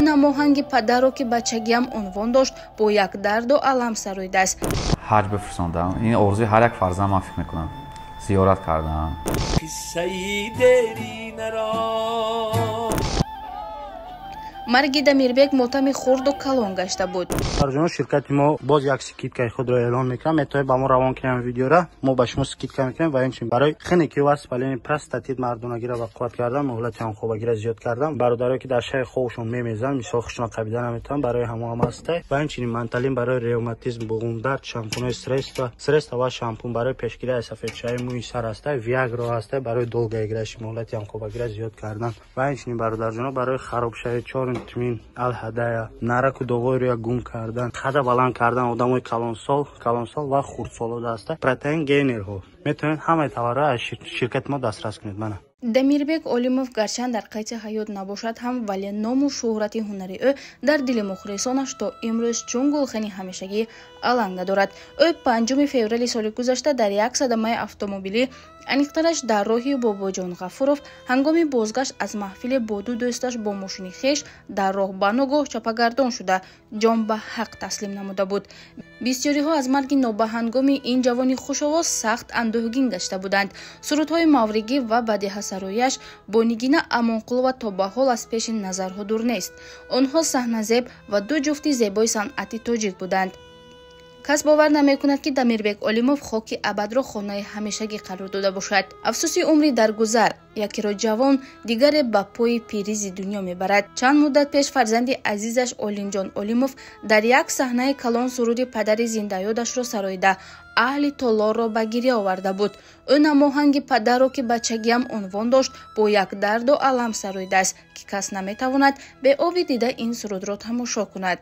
Намоҳанги падарро, ки бачагиам унвон дошт, бо як дарду алам сароидааст. Ҳаҷ бифурсондам, ин орзуи ҳар як фарзанд, ман фикр мекунам, зиёрат кардан. Марги Дамирбек мотами хурду калон гашта буд. Арҷуно, ширкати мо боз як скидкаи худро эълон мекунам. Метавонед ба мо равон кунем видеора, мо ба шумо скидка мекунем. Ва инчунин барои хунукӣ ва воспаление простатит, мардонагиро ба қувват кардан, муҳлати ҳамхобагиро зиёд кардан, бародарое ки дар шаҳри хобшон мемезанд, мисол хушона қабида наметавонанд, барои ҳамо ҳам ҳастай. Ва инчунин манталин барои ревматизм, буғумдард, шампунҳои средства ва шампун барои пешгирӣ аз сафедшавии мӯи сар ҳастай, виагро ҳастай барои долгоиграши муҳлати ҳамхобагиро зиёд кардан. Ва инчунин бародарҷоно, барои харобшавии чор тмин алҳадая, нараку доғоиро гум кардан, қада баланд кардан одамои калонсол ва хурдсоло даста, протеин гейнерҳо. Метавонед ҳамаи товарро аз ширкати мо дастрас кунед. Мана Дамирбек Олимов гарчанд дар қайди ҳаёт набошад ҳам, вале ному шӯҳрати ҳунари ӯ дар дили мухлисонаш то имрӯз чун гулхани ҳамешагӣ аланга дорад. Ӯ 5 феврали соли гузашта дар як садамаи автомобилӣ, аниқтараш дар роҳи Бобоҷон Ғафуров, ҳангоми бозгашт аз маҳфиле бо ду дӯсташ бо мошини хеш дар роҳ ба ногоҳ чапагардон шуда, ҷон ба ҳақ таслим намуда буд. Бисёриҳо аз марги нобаҳангоми ин ҷавони хушовоз сахт андӯҳгин гашта буданд. Сурудҳои мавригӣ ва бадеҳасарояш бо Нигина Амонқулова то ба ҳол аз пеши назарҳо дур нест. Онҳо саҳназеб ва ду ҷуфти зебои санъати тоҷик буданд. Кас бовар намекунад, ки Дамирбек Олимов хоки абадро хонаи ҳамешагӣ қарор дода бошад. Афсӯси умри даргузар якеро ҷавон, дигаре ба пои пиризи дунё мебарад. Чанд муддат пеш фарзанди азизаш Олимҷон Олимов дар як саҳнаи калон суруди падари зиндаёдашро сароида, аҳли толорро ба гиря оварда буд. Ӯ намоҳанги падарро, ки бачагиам унвон дошт, бо як дарду алам сароидааст, ки кас наметавонад беоби дида ин сурудро тамошо кунад.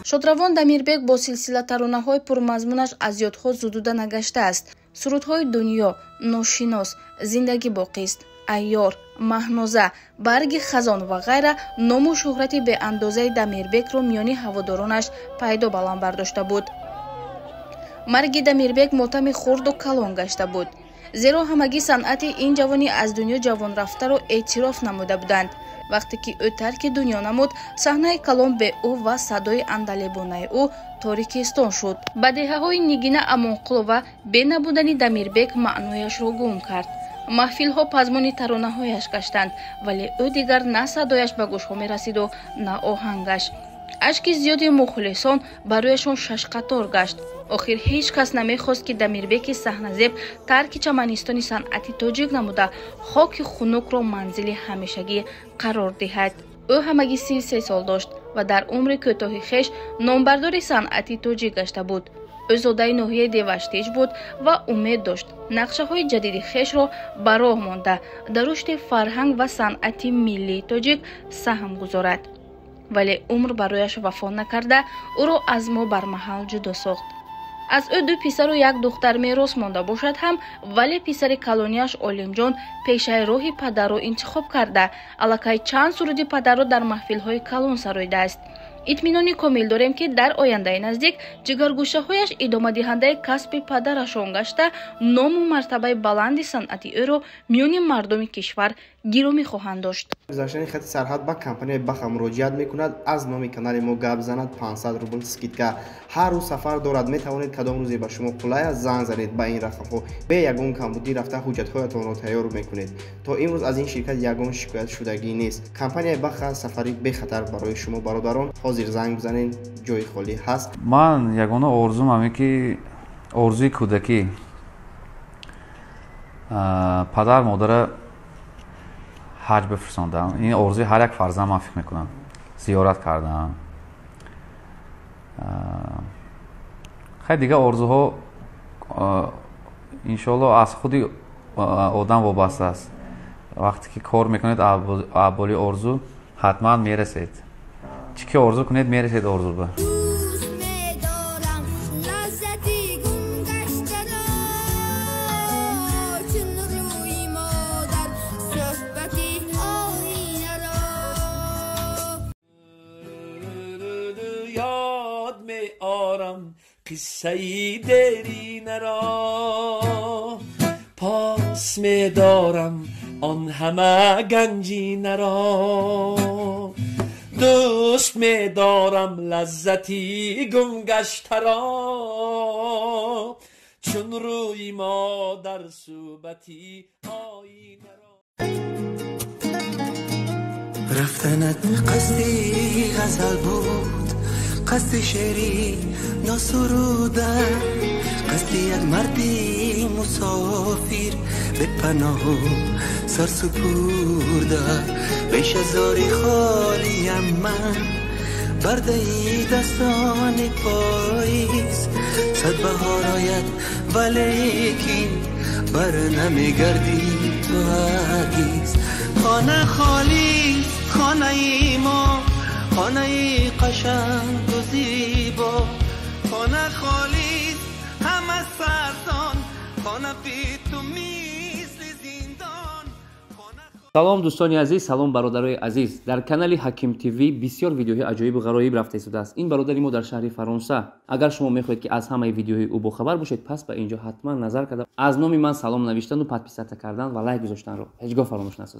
Шодравон Дамирбек бо силсила таронаҳои пурмазмунаш аз ёдҳо зудуда нагаштааст. Сурудҳои дунё, ношинос, зиндагӣ боқист, айёр, маҳноза, барги хазон ва ғайра ному шӯҳрати беандозаи Дамирбекро миёни ҳаводоронаш пайдо баланд бардошта буд. Марги Дамирбек мотами хурду калон гашта буд, зеро ҳамагӣ санъати ин ҷавони аз дунё ҷавон рафтаро эътироф намуда буданд. Вақте ки ӯ тарки дунё намуд, саҳнаи калон бе ӯ ва садои андалебонаи ӯ торикистон шуд. Бадеҳаҳои Нигина Амонқулова бе набудани Дамирбек маънояшро гум кард. Маҳфилҳо пазмони таронаҳояш гаштанд, вале ӯ дигар на садояш ба гӯшҳо мерасиду на оҳангаш. Ашки зиёди мухлисон барояшон шашқатор гашт. Охир ҳеҷ кас намехост, ки Дамирбеки саҳназеб тарки чаманистони санъати тоҷик намуда, хоки хунукро манзили ҳамешагӣ қарор диҳад. Ӯ ҳамагӣ 33 сол дошт ва дар умри кӯтоҳи хеш номбардори санъати тоҷик гашта буд. Ӯ зодаи ноҳияи Деваштич буд ва умед дошт нақшаҳои ҷадиди хешро ба роҳ монда, дар рушди фарҳанг ва санъати миллии тоҷик саҳм гузорад. Вале умр барояш вафо накарда, ӯро аз мо бармаҳал ҷудо сохт. Аз ӯ ду писару як духтар мерос монда бошад ҳам, вале писари калонияш Олимҷон пешаи роҳи падарро интихоб карда, аллакай чанд суруди падарро дар маҳфилҳои калон сароидааст. Итминони комил дорем, ки дар ояндаи наздик ҷигаргӯшаҳояш идомадиҳандаи касби падарашон гашта, ному мартабаи баланди санъати ӯро миёни мардуми кишвар гиромӣ хоҳанд дошт. Гузаштани хати сарҳад ба компанияи Баха муроҷиат мекунад, аз номи канали мо гап занад, 500 рубл скидка. Ҳар рӯз сафар дорад, метавонед кадом рӯзе ба шумо қулай аст занг занед ба ин рақамҳо. Бе ягон камбудӣ рафта ҳуҷҷатҳоятонро тайёр мекунед. То имрӯз аз ин ширкат ягон шикоят шудагӣ нест. Компанияи Баха сафари бехатар барои шумо бародарон. Ҳозир занг бизанед, ҷои холӣ ҳаст. Ман ягона орзум ҳамин ки орзуи кӯдакӣ, падар модара ҳаҷ бифурсондам. Ин орзуи ҳар як фарзанд, ман фикр мекунам, зиёрат кардан. Хай дигар орзуҳо иншоалло аз худи одам вобаста аст. Вақте ки кор мекунед аболи орзу ҳатман мерасед. Чӣ ки орзу кунед мерасед орзу ба. Қиссаи деринаро пос медорам, он ҳама ганҷинаро дӯст медорам, лаззати гумгаштаро, чун рӯи мо дар суҳбати оинаро. Рафтанат қасди ғазал буд, қасди шеъри носуруда, қасди як марди мусофир бепаноҳу сарсупурда. Бешазори холиям ман, бардаи дастони поиз. Сад баҳор ояд, валекин бар намегардӣ ту ҳаргиз. Хона холист, хонаи мо, хонаи қашангу зебо. Хона холист, ҳама сарсон, хона бе ту мисли зиндон. Салом, дӯстони азиз, салом, бародарои азиз! Дар канали Ҳаким ТВ бисёр видеоҳои аҷоибу ғароиб рафта истодааст. Ин бародари мо дар шаҳри Фаронса. Агар шумо мехоҳед, ки аз ҳамаи видеоҳои ӯ бохабар бошед, пас ба инҷо ҳатман назар карда, аз номи ман салом навиштану подписаться кардан ва лайк гузоштанро ҳеҷ гоҳ фаромӯш насозед.